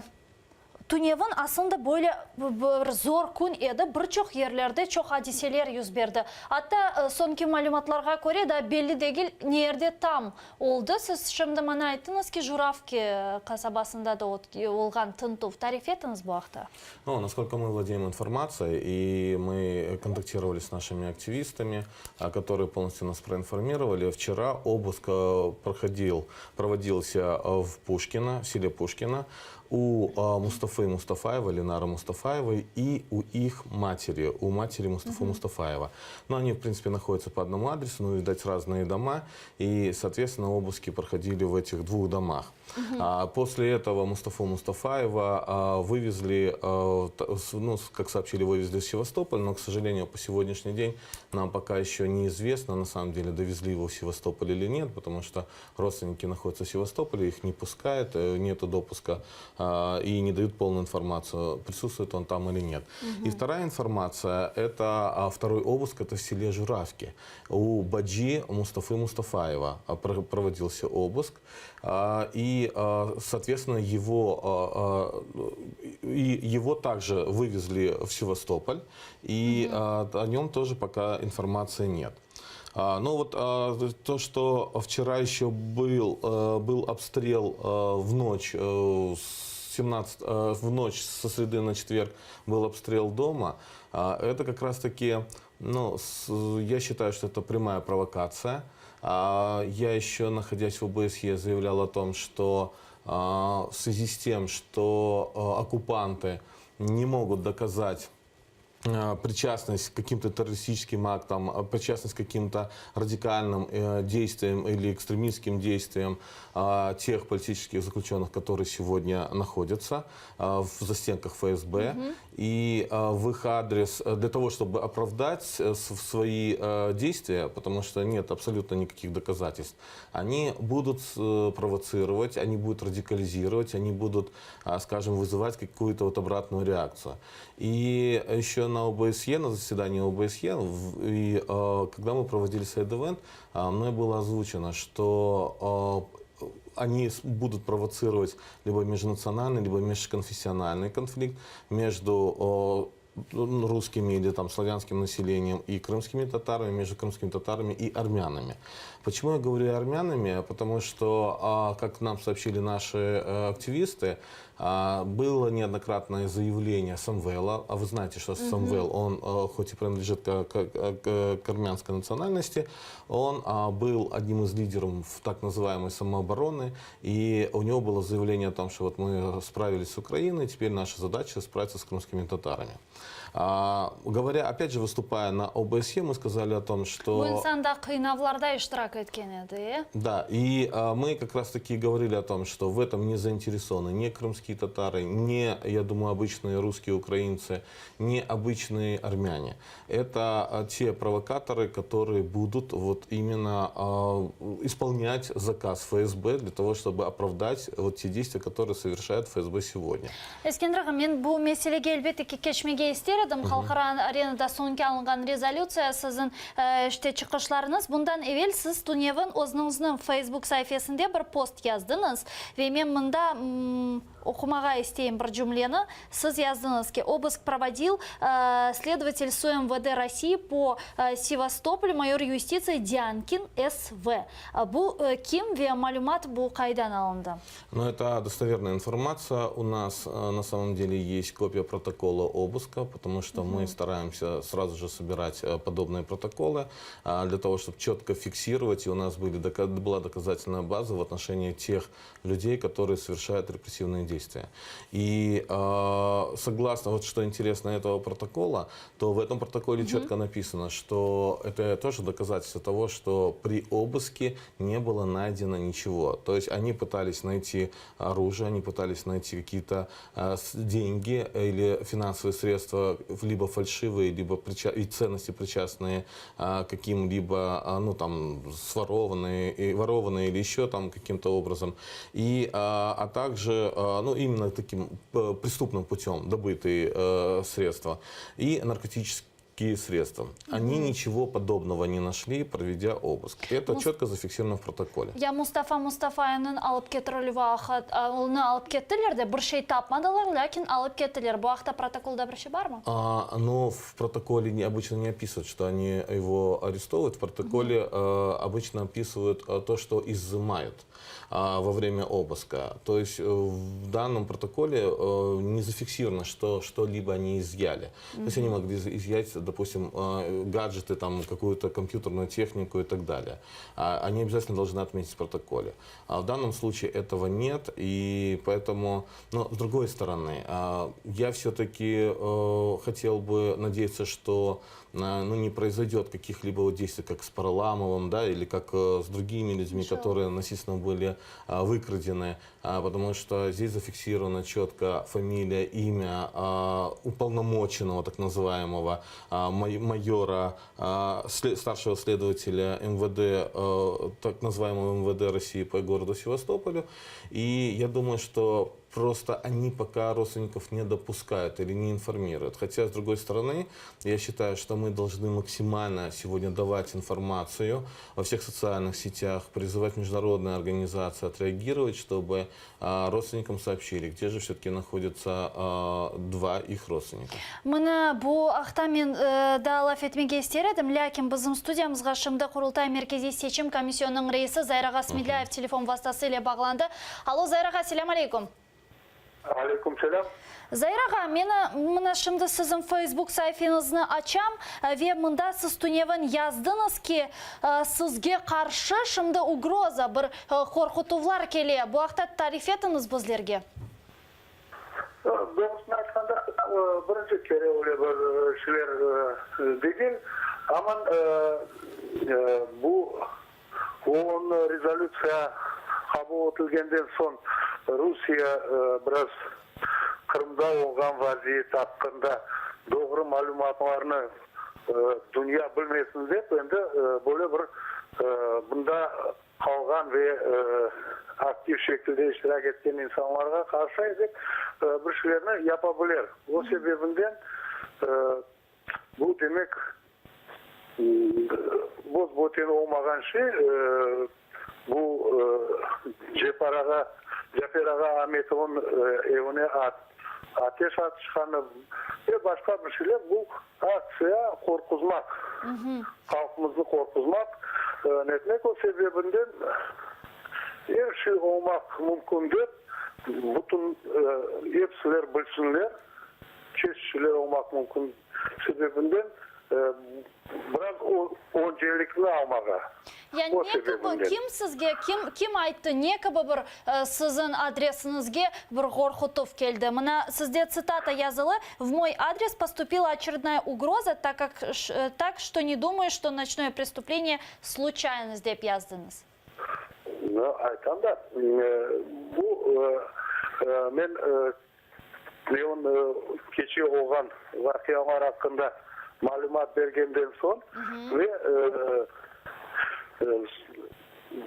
tünevin aslında böyle bir zor kün edi, bir çoq yerlerde çoq adiseler yüz berdi. Atta soñki malümatlarğa köre, daa belli degil, ne yerde tam oldı. Siz şimdi maña ayttıñız ki, Juravki qasabasında da olğan tintüv. Tarif etiñiz bu aqta. Ну, насколько мы владеем информацией, и мы контактировали с нашими активистами, которые полностью нас проинформировали. Вчера обыск э, проходил, проводился э, в Пушкино, в селе Пушкино, у э, Мустафы Мустафаева, Ленара Мустафаевой и у их матери, у матери Мустафы угу. Мустафаева. Но они, в принципе, находятся по одному адресу, но, видать, разные дома, и, соответственно, обыски проходили в этих двух домах. Угу. А, после этого Мустафу Мустафаева а, вывезли, а, ну, как сообщили, вывезли в Севастополь, но, к сожалению, по сегодняшний день нам пока еще неизвестно, на самом деле, довезли его в Севастополь или нет, потому что родственники находятся в Севастополе, их не пускают, э, нету допуска а, и не дают полную информацию, присутствует он там или нет. Угу. И вторая информация, это а, второй обыск, это в селе Журавки. У Баджи Мустафы Мустафаева а, проводился обыск. И, соответственно, его, и его также вывезли в Севастополь, и угу. о нем тоже пока информации нет. Ну вот то, что вчера еще был, э, был обстрел э, в ночь э, с 17, в ночь со среды на четверг был обстрел дома, это как раз-таки, ну, я считаю, что это прямая провокация. Я еще, находясь в ОБСЕ, заявлял о том, что в связи с тем, что оккупанты не могут доказать причастность к каким-то террористическим актам, причастность к каким-то радикальным э, действиям или экстремистским действиям тех политических заключенных, которые сегодня находятся в застенках ФСБ. Угу. И в их адрес, э, для того, чтобы оправдать свои действия, потому что нет абсолютно никаких доказательств, они будут провоцировать, они будут радикализировать, они будут, скажем, вызывать какую-то вот обратную реакцию. И еще на ОБСЕ, на заседании ОБСЕ, и, э, когда мы проводили сайд-ивент, э, мной было озвучено, что э, они будут провоцировать либо межнациональный, либо межконфессиональный конфликт между русскими или там славянским населением и крымскими татарами, между крымскими татарами и армянами. Почему я говорю армянами? Потому что, как нам сообщили наши активисты, было неоднократное заявление Самвела, а вы знаете, что Самвел, он хоть и принадлежит к армянской национальности, он был одним из лидеров в так называемой самообороны, и у него было заявление о том, что вот мы справились с Украиной, теперь наша задача справиться с крымскими татарами. Говоря, опять же, выступая на ОБСЕ, мы сказали о том, что... Bu insan da qıynavlarda iştirak etken edi, e? Да, и мы как раз-таки говорили о том, что в этом не заинтересованы ни крымские татары, ни, я думаю, обычные русские украинцы, ни обычные армяне. Это те провокаторы, которые будут вот именно исполнять заказ ФСБ для того, чтобы оправдать вот те действия, которые совершает ФСБ сегодня. Eskender ağa, men bu meselege elbette ki keçmege ister edim. Halqara arenada soñki alınğan rezolütsiya siziñ işte çıqışlarıñız. Bundan evel siz tünevin özüñizniñ Facebook saifesinde bir post yazdıñız. Ve men mında oqumağa isteyim bir cümleni. Siz yazdıñız ki, обыск проводил следователь СУМВД России по Севастополю майор юстиции Дянкин СВ. Bu kim ve malümat bu qaydan alındı? Но это достоверная информация. У нас на самом деле есть копия протокола обыска, потому что мы стараемся сразу же собирать подобные протоколы для того, чтобы четко фиксировать, и у нас были, была доказательная база в отношении тех людей, которые совершают репрессивные действия. И согласно, вот что интересно этого протокола, то в этом протоколе четко написано, что это тоже доказательство того, что при обыске не было найдено ничего. То есть они пытались найти оружие, они пытались найти какие-то деньги или финансовые средства, либо фальшивые, либо и ценности, причастные каким-либо, ну там, сворованные, и ворованные или еще там каким-то образом. И, а также, ну, именно таким преступным путем добытые средства и наркотические средства. Они ничего подобного не нашли, проведя обыск. Это Мус- четко зафиксировано в протоколе. Ya Mustafa Mustafayevniñ alıp ketirilüvi onı alıp kettiler de bir şey tapmadılar, lâkin alıp kettiler. Bu aqta protokolda bir şey barmı? Но в протоколе не, обычно не описывают, что они его арестовывают. В протоколе обычно описывают то, что изымают во время обыска. То есть в данном протоколе не зафиксировано, что что-либо они изъяли. То есть они могли изъять, допустим, гаджеты, там, какую-то компьютерную технику и так далее. Они обязательно должны отметить в протоколе. А в данном случае этого нет, и поэтому, но с другой стороны, я все-таки хотел бы надеяться, что ну, не произойдет каких-либо вот действий, как с Параламовым, да, или как с другими людьми, Иншалла. которые насильственно были выкрадены, потому что здесь зафиксирована четко фамилия, имя уполномоченного, так называемого, майора, старшего следователя МВД, так называемого МВД России по городу Севастополю. И я думаю, что просто они пока родственников не допускают или не информируют. Хотя, с другой стороны, я считаю, что мы должны максимально сегодня давать информацию во всех социальных сетях, призывать международные организации отреагировать, чтобы родственникам сообщили, где же все-таки находятся два их родственника. Mına bu aqta men daa laf etmege ister edim, lâkin bizim studiyamızğa şimdi Qurultay Merkeziy seçim komissiyonınıñ reisi Zair ağa Smedlâyev telefon vastası ile bağlandı. Alo, Zair ağa, selâm aleyküm. Aleyküm selâm. Zair ağa, men mına şimdi siziñ Facebook saifeñizni açam ve mında siz tünevin yazdıñız ki, sizge qarşı şimdi ugroza, bir qorqutuvlar kele. Bu aqta tarif etiñiz bizlerge. Doğrusını aytqanda, birinci kere öyle bir şeyler degil. Aman bu OON rezolütsiya qabul etilgenden soñ Rusiye biraz Qırımda olğan vaziyet aqqında doğru malümatlarnı dünya bilmesin dep, endi böyle bir bunda qalğan ve aktiv şekilde iştirak etken insanlarğa qarşı dep bir şeylerni yapa bilir. O sebebinden bu demek bos-böten olmağan şey. Bu Cepar ağa, Cafer ağa Ametovnıñ evine ateş atışqanı ve başqa bir şeyler, bu aktsiya qorquzmaq, halqımıznı qorquzmaq, netmek, o sebebinden er şey olmaq mümkün dep, bütün episiler bilsinler, çeşit şeyler olmaq mümkün sebebinden biraz öncelikni almağa. Ya O ne kibi, sebebinden. kim sizge, kim, kim ayttı, ne kibi bir siziñ adresiñizge bir qorqutuv keldi? Mına, sizde tsitata yazılı, V moy adres postupila oçerednaya ugroza, tak kak, tak çto ne dumаю, çto noçnoye prestuplenие sluçaynost, dep yazdıñız. No, aytam da, bu, men Tünevin keçe olğan vaqialar aqqında malümat bergenden soñ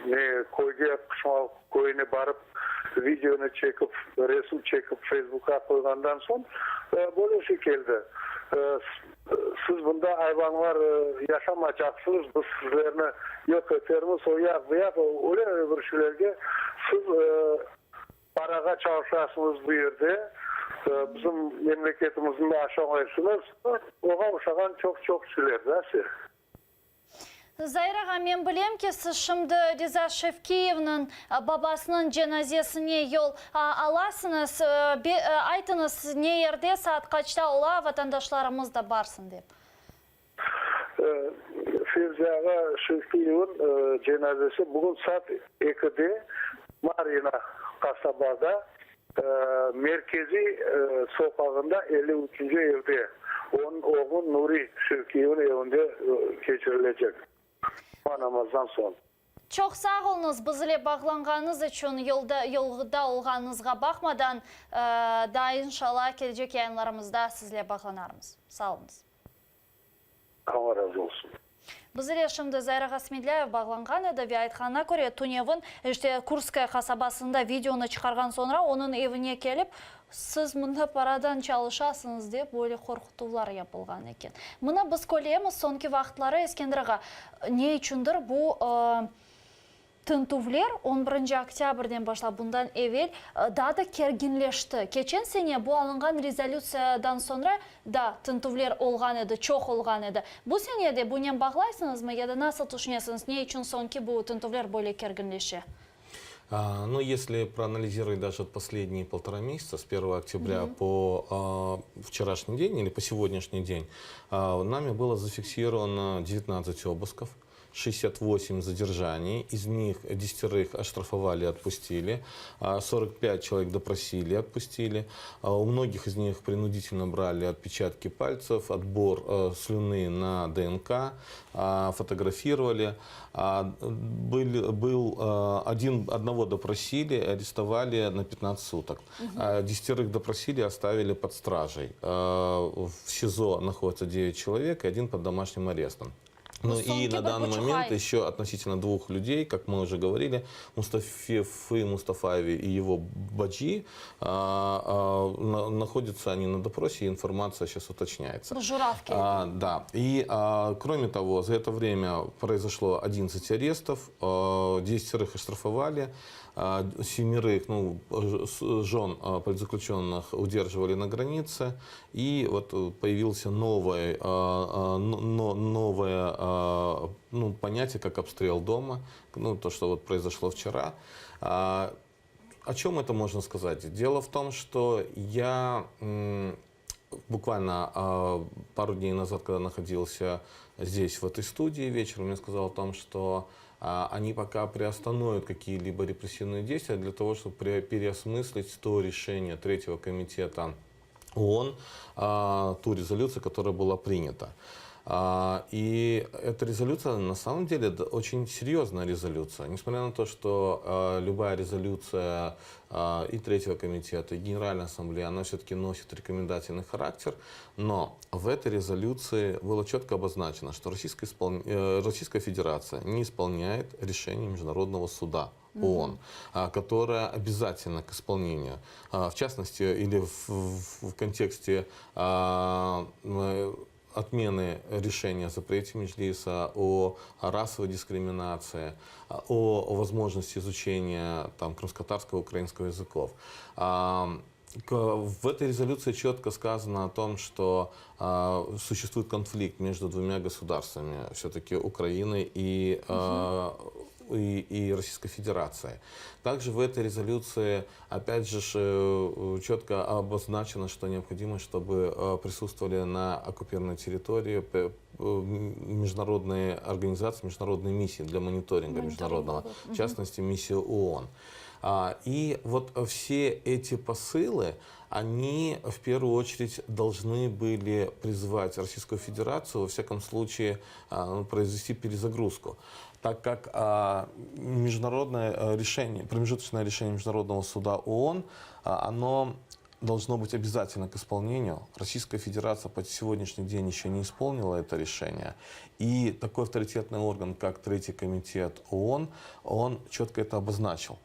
ve köyge, Qışmal köyüne barıp, videonı çekip, resim çekip Feysbukqa qoyğandan soñ böyle şey keldi, Siz bunda ayvanlar yaşamaycaqsıñız, biz sizlerni yoq etermiz, o yaq, bu yaq, öyle bir şeylerge siz Parağa çalışasıñız bu yerde, bizim memleketimizni aşamaysıñız, oğa oşağan çoq-çoq şeyler da se. Zair ağa, men bilem ki, siz şimdi Riza Şevkiyevniñ babasınıñ cenazesine yol alasıñız. Aytıñız, ne yerde, saat qaçta ola, vatandaşlarımız da barsın dep. Fevzi ağa Şevkiyevniñ cenazesi bugün saat ekide Maryina qasabada merkeziy soqağında 53-nci evde, onıñ oğlu Nuri Şevkiyevniñ evinde keçirilecek, cuma namazdan soñ. Çoq sağ oluñız, biz ile bağlanğanıñız içün, yolda yolda olğanıñızğa baqmadan, daa inşallah kelecek yayınlarımızda sizle bağlanarmız. Sağ oluñız. Alla razı olsun. Biz ile şimdi Zair ağa Smedlâyev bağlanğan edi ve aytqanına köre, tünevin, işte, Kurskaya qasabasında videonı çıqarğan soñra onıñ evine kelip, siz mında paradan çalışasıñız dep böyle qorqutuvlar yapılğan eken. Mına biz köremiz, soñki vaqıtları, Eskender ağa, ne içündir bu Tintüvler on birinci oktâbrden başlap, bundan evel, daa da kerginleşti. Keçen sene bu alınğan rezolütsiyadan soñra da tintüvler olğan edi, çoq olğan edi. Bu sene de bunen bağlaysıñızmı ya da nasıl tüşünesiñiz, ne içün soñki bu tintüvler böyle kerginleşe? Ну, если проанализировать даже вот последние полтора месяца, с 1 октября по вчерашний день или по сегодняшний день, нами было зафиксировано 19 обысков. 68 задержаний, из них десятерых оштрафовали, отпустили, 45 человек допросили, отпустили. У многих из них принудительно брали отпечатки пальцев, отбор э, слюны на ДНК, фотографировали. Был, был э, один, одного допросили, арестовали на 15 суток. Угу. Десятерых допросили, оставили под стражей. Э, в СИЗО находится 9 человек и один под домашним арестом. Ну и на данный момент еще относительно двух людей, как мы уже говорили, Мустафы Мустафаеве и его Баджи, а, а, находятся они на допросе, и информация сейчас уточняется. Ну, Журавки. А, да. И а, кроме того, за это время произошло 11 арестов, а, 10 оштрафовали, а, семерых ну, жен а, политзаключенных удерживали на границе, и вот э, появился новое, а, новое ну, понятие, как обстрел дома, ну, то, что вот произошло вчера. О чем это можно сказать? Дело в том, что я буквально пару дней назад, когда находился здесь, в этой студии вечером, мне сказал о том, что они пока приостановят какие-либо репрессивные действия для того, чтобы переосмыслить то решение Третьего комитета ООН, ту резолюцию, которая была принята. И эта резолюция на самом деле очень серьезная резолюция. Несмотря на то, что любая резолюция и Третьего комитета, и Генеральной Ассамблеи, она все-таки носит рекомендательный характер, но в этой резолюции было четко обозначено, что Российская, испол... Э, Российская Федерация не исполняет решение Международного суда ООН, которая обязательно к исполнению. В частности, или в, в, в контексте э, отмены решения о запрете Меджлиса, о расовой дискриминации, о возможности изучения там, крымско-татарского и украинского языков. В этой резолюции четко сказано о том, что э, существует конфликт между двумя государствами, все-таки Украиной и, э, и, и Российской Федерацией. Также в этой резолюции, опять же, э, четко обозначено, что необходимо, чтобы э, присутствовали на оккупированной территории э, международные организации, международные миссии для мониторинга международного, в частности, миссия ООН. А, и вот все эти посылы, они в первую очередь должны были призвать Российскую Федерацию, во всяком случае, а, ну, произвести перезагрузку. Так как а, международное э, решение, промежуточное решение Международного суда ООН, оно должно быть обязательно к исполнению. Российская Федерация по сегодняшний день еще не исполнила это решение. И такой авторитетный орган, как Третий комитет ООН, он четко это обозначил.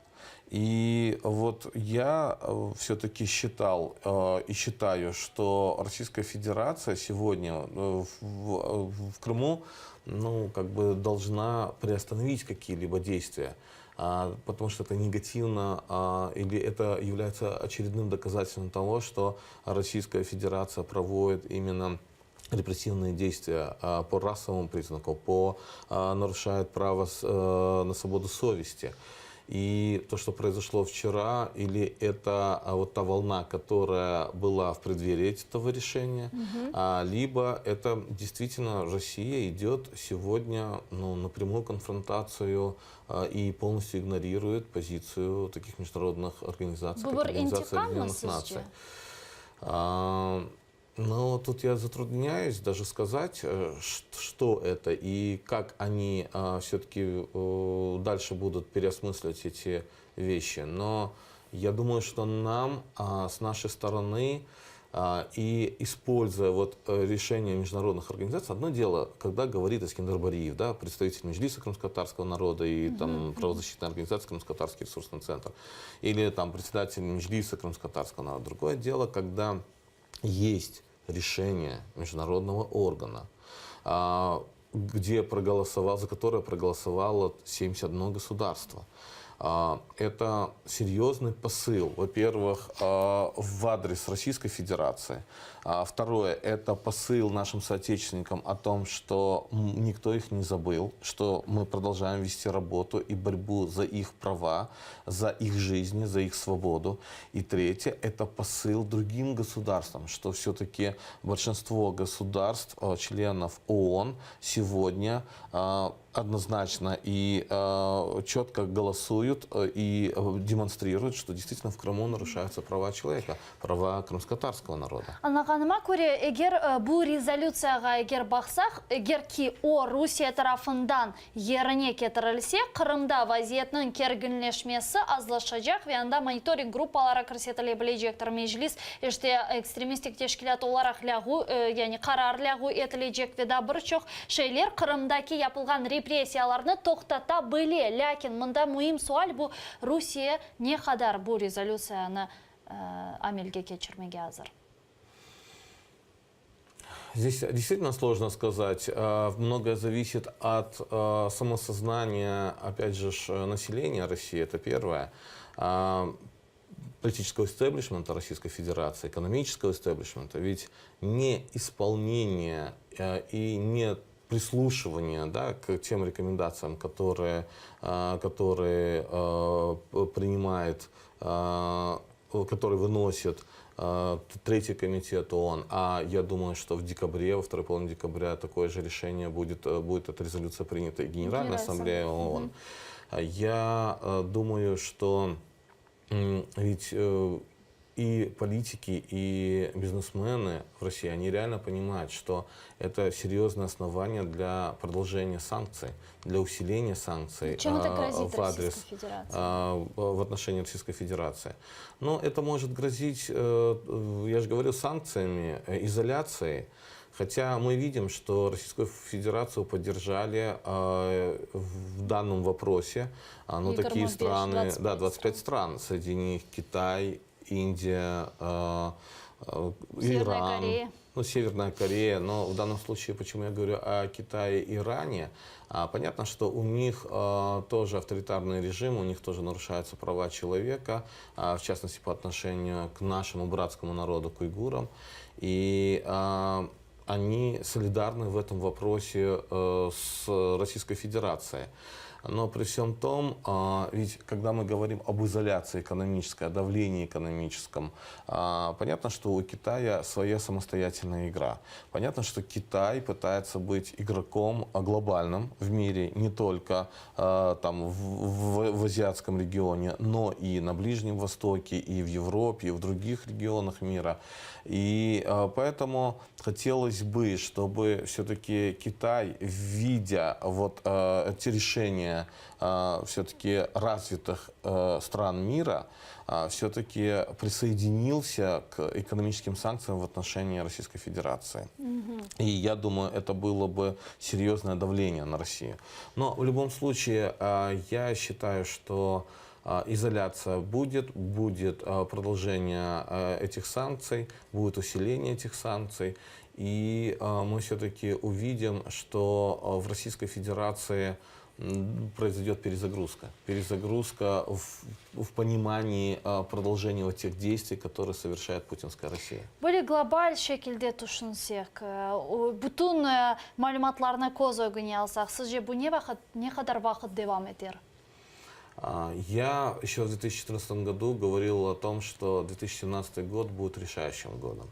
И вот я э, все-таки считал э, и считаю, что Российская Федерация сегодня э, в, в Крыму ну, как бы должна приостановить какие-либо действия, а, потому что это негативно а, или это является очередным доказательством того, что Российская Федерация проводит именно репрессивные действия а, по расовому признаку, по, нарушает право на свободу совести. И то, что произошло вчера, или это а, вот та волна, которая была в преддверии этого решения, угу. либо это действительно Россия идет сегодня ну, на прямую конфронтацию а, и полностью игнорирует позицию таких международных организаций, как Организация Объединенных Наций. А, но тут я затрудняюсь даже сказать, э, что это и как они а, все-таки э, дальше будут переосмысливать эти вещи. Но я думаю, что нам а, с нашей стороны а, и используя вот э, решение международных организаций, одно дело, когда говорит Эскендер Бариев, да, представитель Меджлиса крымско-татарского народа и там правозащитной организации Крымско-татарский ресурсный центр, или там председатель Меджлиса крымско-татарского народа. Другое дело, когда есть решение международного органа, а, где проголосовал, за которое проголосовало 71 государство. А, это серьезный посыл, во-первых, а, в адрес Российской Федерации. Второе, это посыл нашим соотечественникам о том, что никто их не забыл, что мы продолжаем вести работу и борьбу за их права, за их жизни, за их свободу. И третье, это посыл другим государствам, что все-таки большинство государств, членов ООН сегодня однозначно и э, четко голосуют э, и э, демонстрируют, что действительно в Крыму нарушаются права человека, права крымско-татарского народа. Añlağanıma köre, eger bu rezolütsiyağa eger baqsaq, eger ki o Rusiye tarafından yerine ketirilse, Qırımda vaziyetniñ kerginleşmesi azlaşacaq ve anda monitoring gruppaları kirsetile bilecektir. Meclis, işte, ekstremistik teşkilât olaraq lâğu, yani qarar lâğu etilecek ve daa bir çoq şeyler Qırımdaki yapılğan repressiyalarnı toqtata bile. Lâkin mında müim sual bu, Rusiye ne qadar bu rezolütsiyanı amelge keçirmege azır? Здесь действительно сложно сказать. Многое зависит от самосознания, опять же, населения России, это первое. Политического истеблишмента Российской Федерации, экономического истеблишмента. Ведь не исполнение и не прислушивание да, к тем рекомендациям, которые, которые принимает, которые выносит Третий комитет ООН, а я думаю, что в декабре, во второй половине декабря такое же решение будет, будет эта резолюция принята и Генеральной Ассамблеей ООН. Я думаю, что ведь и политики, и бизнесмены в России, они реально понимают, что это серьезное основание для продолжения санкций, для усиления санкций Чем это грозит в адрес, в отношении Российской Федерации. Но это может грозить, э, я же говорю, санкциями, э, изоляцией. Хотя мы видим, что Российскую Федерацию поддержали э, в данном вопросе ну, такие страны, 25 да, 25 стран, среди них Китай, Индия, э, Северная Иран, Корея. ну, Северная Корея, но в данном случае, почему я говорю о Китае и Иране, а, понятно, что у них а, тоже авторитарный режим, у них тоже нарушаются права человека, а, в частности, по отношению к нашему братскому народу, к уйгурам. И а, они солидарны в этом вопросе э, с Российской Федерацией. Но при всем том, а, ведь когда мы говорим об изоляции экономической, о давлении экономическом, а, понятно, что у Китая своя самостоятельная игра. Понятно, что Китай пытается быть игроком а, глобальным в мире, не только а, там, в, в- в азиатском регионе, но и на Ближнем Востоке, и в Европе, и в других регионах мира. И а, поэтому хотелось бы, чтобы все-таки Китай, видя вот э, эти решения все-таки развитых э, стран мира, все-таки присоединился к экономическим санкциям в отношении Российской Федерации. И я думаю, это было бы серьезное давление на Россию. Но в любом случае, а, я считаю, что а, изоляция будет, будет а, продолжение а, этих санкций, будет усиление этих санкций. И а, мы все-таки увидим, что а, в Российской Федерации м, произойдет перезагрузка. Перезагрузка в, в понимании а, продолжения вот тех действий, которые совершает путинская Россия. Böyle global şekilde tüşünsek, o bütün e, malümatlarnı köz ögüne alsaq, sizce bu ne vaqıt, ne qadar vaqıt devam eter? А, Я еще в 2014 году говорил о том, что 2017 год будет решающим годом.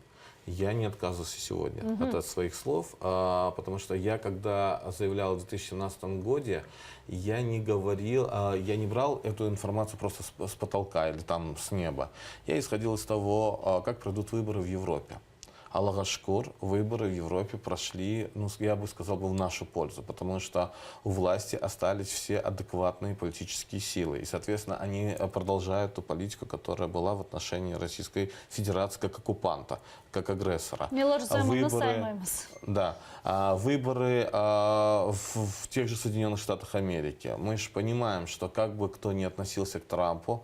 Я не отказывался сегодня Мгм. от своих слов, а, потому что я, когда заявлял в 2017 году, я не говорил, а, я не брал эту информацию просто с, с потолка или там с неба. Я исходил из того, а, как пройдут выборы в Европе. Allağa şükür, выборы в Европе прошли, ну, я бы сказал, бы в нашу пользу, потому что у власти остались все адекватные политические силы. И, соответственно, они э, продолжают ту политику, которая была в отношении Российской Федерации как оккупанта, как агрессора. Милош Выборы, saymamız. да, а, выборы а, в, в тех же Соединенных Штатах Америки. Мы же понимаем, что как бы кто ни относился к Трампу,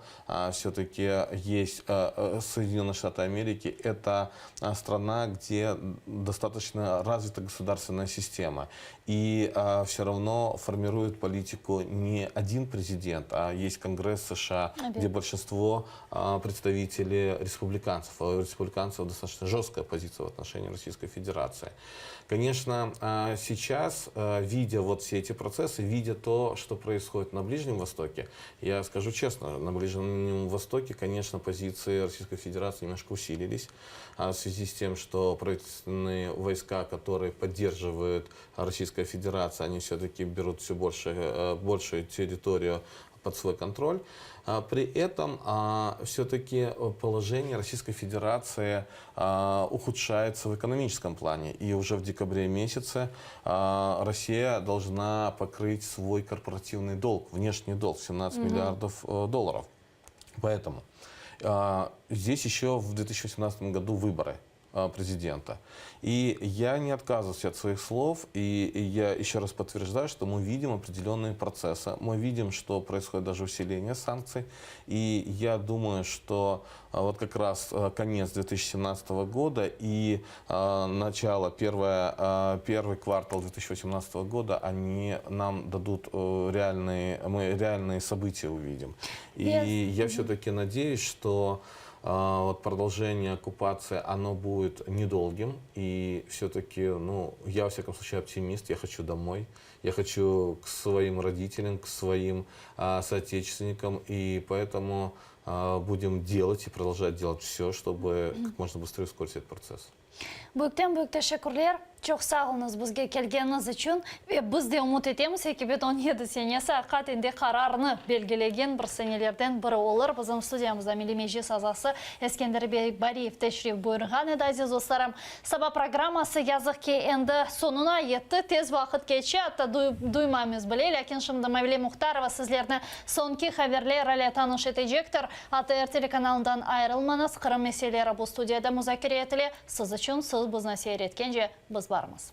все-таки есть а, а, Соединенные Штаты Америки это а, страна, где достаточно развита государственная система. И все равно формирует политику не один президент, а есть Конгресс США, Обе. где большинство а, представителей республиканцев. А у республиканцев достаточно жесткая позиция в отношении Российской Федерации. Конечно, а, сейчас, а, видя вот все эти процессы, видя то, что происходит на Ближнем Востоке, я скажу честно, на Ближнем Востоке, конечно, позиции Российской Федерации немножко усилились а, в связи с тем, что правительственные войска, которые поддерживают Российская Федерация, они все-таки берут все больше, э, большую территорию под свой контроль. А, При этом все-таки положение Российской Федерации а, ухудшается в экономическом плане. И уже в декабре месяце а, Россия должна покрыть свой корпоративный долг, внешний долг 17 Мгм. миллиардов э, долларов. Поэтому а, здесь еще в 2018 году выборы а, президента. И я не отказываюсь от своих слов, и и я еще раз подтверждаю, что мы видим определенные процессы, мы видим, что происходит даже усиление санкций, и я думаю, что а, вот как раз а, конец 2017 года и а, начало, первое, а, первый квартал 2018 года, они нам дадут э, реальные, мы реальные события увидим. И Без- я все-таки надеюсь, что а, вот продолжение оккупации, оно будет недолгим. И все-таки, ну, я, во всяком случае, оптимист, я хочу домой, я хочу к своим родителям, к своим а, соотечественникам, и поэтому а, будем делать и продолжать делать все, чтобы как можно быстрее ускорить этот процесс. Büyükten büyük teşekkürler. Çoq sağ oluñız bizge kelgeniñiz içün. Ve biz de ümüt etemiz, 2017 senesi aqiqaten de qararnı belgilegen bir senelerden biri olur. Bizim studiyamızda Milliy Meclis azası Eskender bey Bariyev teşrif buyurğan edi, aziz dostlarım. Saba programması yazıq ki endi soñuna yetti. Tez vaqıt keçe, atta duymaymız bile. Lâkin şimdi Mavile Muhtarova sizlerni soñki haberler ile tanış etecektir. ATR telekanalından ayırılmañız. Qırım meseleleri bu studiyada muzakere etile. Siz içün, siz bizni seyir etkence, biz barmız.